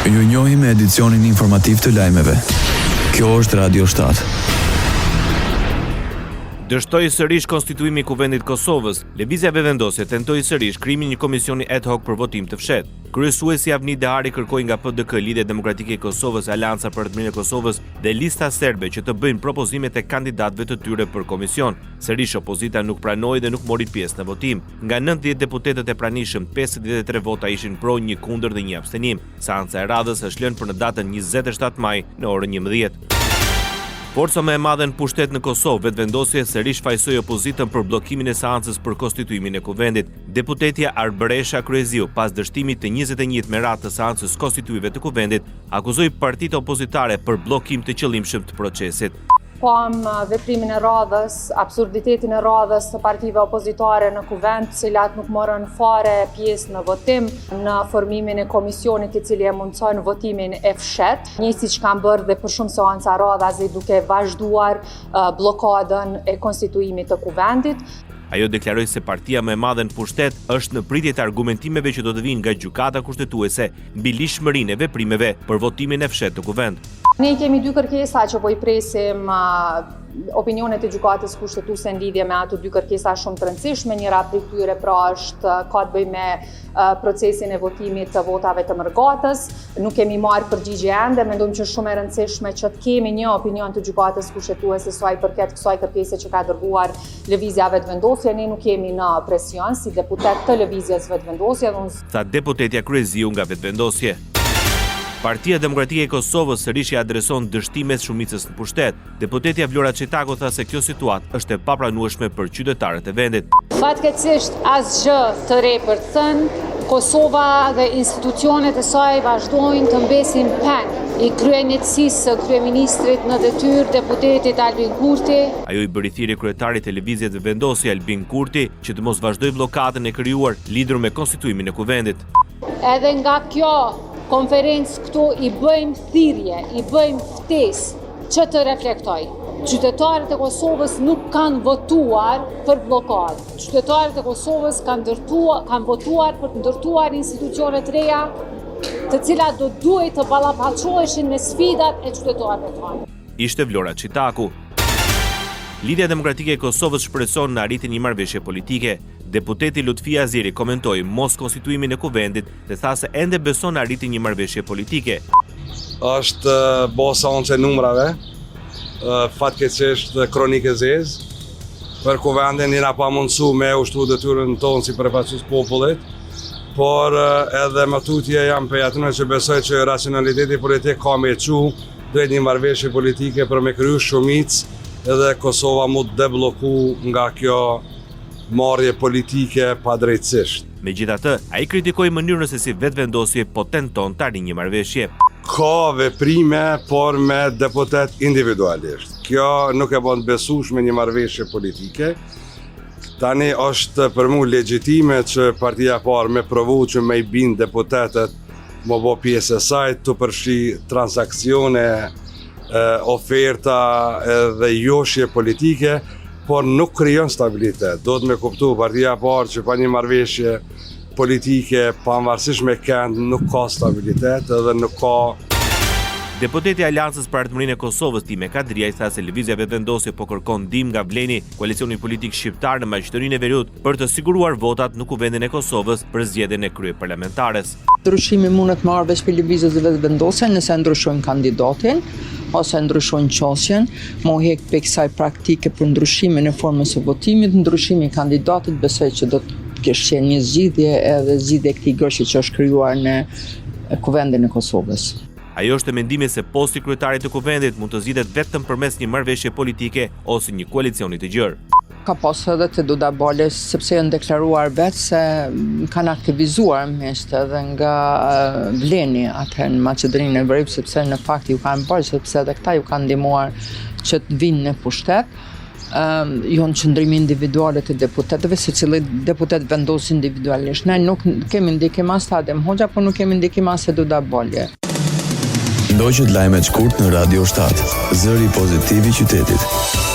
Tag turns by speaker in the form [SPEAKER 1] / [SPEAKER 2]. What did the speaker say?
[SPEAKER 1] Ju njohim me edicionin informativ të lajmeve. Kjo është Radio 7.
[SPEAKER 2] Dështoi sërish konstituimi i Kuvendit të Kosovës. Lëvizja Vetëvendosje tentoi sërish krijimin e një komisioni ad hoc për votim të fshehtë. Kryesuesi Avni Dehari kërkoi nga PDK, Lidhja Demokratike e Kosovës, Aleanca për Ardhmërinë e Kosovës dhe Lista Serbe që të bëjnë propozimet e kandidatëve të tyre për komision. Sërish opozita nuk pranoi dhe nuk mori pjesë në votim. Nga 90 deputetët e pranishëm, 53 vota ishin pro, një kundër dhe një abstenim. Seanca e radhës është lënë për në datën 27 maj në orën 11. Forca më e madhe në pushtet në Kosovë, Vetëvendosje, sërish fajësoi opozitën për bllokimin e seancës për konstituimin e Kuvendit. Deputetja Arbëresha Kryeziu, pas dështimit të 21 me radhë të seancës konstituive të Kuvendit, akuzoi partitë opozitare për bllokim të qëllimshëm të procesit.
[SPEAKER 3] Pamë veprimin e radhës, absurditetin e radhës të partive opozitare në kuvend, të cilat nuk morën fare pjesë në votim, në formimin e komisionit i cili e mundëson votimin e fshehtë, njëjtë siç kanë bërë dhe për shumë seanca radhazi duke vazhduar bllokadën e konstituimit të kuvendit.
[SPEAKER 2] Ajo deklaroi se partia më e madhe në pushtet është në pritje të argumentimeve që do të vijnë nga Gjykata Kushtetuese mbi ligjshmërinë e veprimeve për votimin e fshehtë në Kuvend.
[SPEAKER 3] Ne kemi dy kërkesa që po i presim opinionet e gjykatës kushtetuese në lidhje me ato dy kërkesa shumë të rëndësishme. Njëra prej tyre pra është ka të bëjë me procesin e votimit të votave të mërgatës. Nuk kemi marrë përgjigje ende, mendojmë që është shumë e rëndësishme që të kemi një opinion të gjykatës kushtetuese sa i përket kësaj kërkese që ka dërguar Lëvizja Vetëvendosje. Ne nuk jemi në presion si deputetë të Lëvizjes Vetëvendosje.
[SPEAKER 2] Tha deputetja Kryeziu nga Vetëvendosje. Partia Demokratike e Kosovës sërish i adreson dështimet shumicës në pushtet. Deputetja Vlora Çitaku tha se kjo situatë është e papranueshme për qytetarët e vendit.
[SPEAKER 4] Fatkeqësisht asgjë të re për të thënë, Kosova dhe institucionet e saj vazhdojnë të mbesin peng i kryeneçësisë së kryeministrit në detyrë, deputetit Albin Kurti.
[SPEAKER 2] Ajo i bëri thirrje kryetarit të Lëvizjes Vetëvendosje, Albin Kurti, që të mos vazhdojë bllokadën e krijuar lidhur me konstituimin e Kuvendit.
[SPEAKER 4] Edhe nga kjo konferencë këtu i bëjmë thirrje, i bëjmë ftesë që të reflektojë. Qytetarët e Kosovës nuk kanë votuar për bllokadë. Qytetarët e Kosovës kanë ndërtuar, kanë votuar për të ndërtuar institucione të reja, të cilat do duhej të ballafaqoheshin me sfidat e qytetarëve tanë.
[SPEAKER 2] Ishte Vlora Çitaku. Lidhja Demokratike e Kosovës shpreson në arritjen e një marrëveshje politike. Deputeti Lutfi Haziri komentoi moskonstituimin e Kuvendit dhe tha se ende beson në arritjen e një marrëveshje politike.
[SPEAKER 5] Është bo seancë e numrave, fatkeqësisht kronikë e zezë. Për Kuvendin jena pamundësu me ushtru detyrën tonë si përfaqësues popullit, por edhe më tutje jam prej atyne që besoj që racionaliteti politik ka me çu drejt një marrëveshje politike për me kriju shumicë edhe Kosova mu deblloku nga kjo marrje politike padrejtësisht.
[SPEAKER 2] Megjithatë, ai kritikoi mënyrën se si Vetëvendosje po tenton të arrijë një marrëveshje.
[SPEAKER 5] Ka veprime, por me deputetë individualisht. Kjo nuk e bon të besueshme një marrëveshje politike. Tani është për mu legjitime që partia e parë me provu që me i bind deputetët m'u bo pjesë e saj, tu përfshi transaksione, oferta dhe joshje politike, por nuk krijon stabilitet. Duhet me kuptu partia e parë që pa një marrëveshje politike, pavarësisht me kend, nuk ka stabilitet edhe nuk ka
[SPEAKER 2] Deputeti i Aleancës për Ardhmërinë e Kosovës, Time Kadrijaj, tha se Lëvizja Vetëvendosje po kërkon ndihmë nga Vleni, koalicioni politik shqiptar në Maqedoninë e Veriut, për të siguruar votat në Kuvendin e Kosovës për zgjedhjen e kryeparlamentares.
[SPEAKER 6] Ndryshimi mundet me ardhë veç prej Lëvizjes Vetëvendosje nëse e ndryshojnë kandidatin ose e ndryshojnë qasjen, m'u hek prej kësaj praktike për ndryshimin e formës së votimit, ndryshimi i kandidatit besoj që do të kish qenë një zgjidhje edhe zgjidhje e këtij ngërçi që është krijuar në Kuvendin e Kosovës.
[SPEAKER 2] Ajo është e mendimit se posti i kryetarit të Kuvendit mund të zgjidhet vetëm përmes një marrëveshje politike ose një koalicioni të gjerë.
[SPEAKER 6] Ka pas edhe te Duda Balje, sepse janë deklaruar vetë se kanë aktivizuar miqtë edhe nga Vleni atëherë në Maqedoninë e Veriut, sepse në fakt ju kanë bërë, sepse edhe këta ju kanë ndihmuar që të vinë në pushtet. Janë qëndrime individuale të deputetëve, secili deputet vendos individualisht. Ne nuk kemi ndikim as te Adem Hoxha, por nuk kemi ndikim as te Duda Balje.
[SPEAKER 1] Ndoqët lajmet shkurt në Radio 7, zëri pozitiv i qytetit.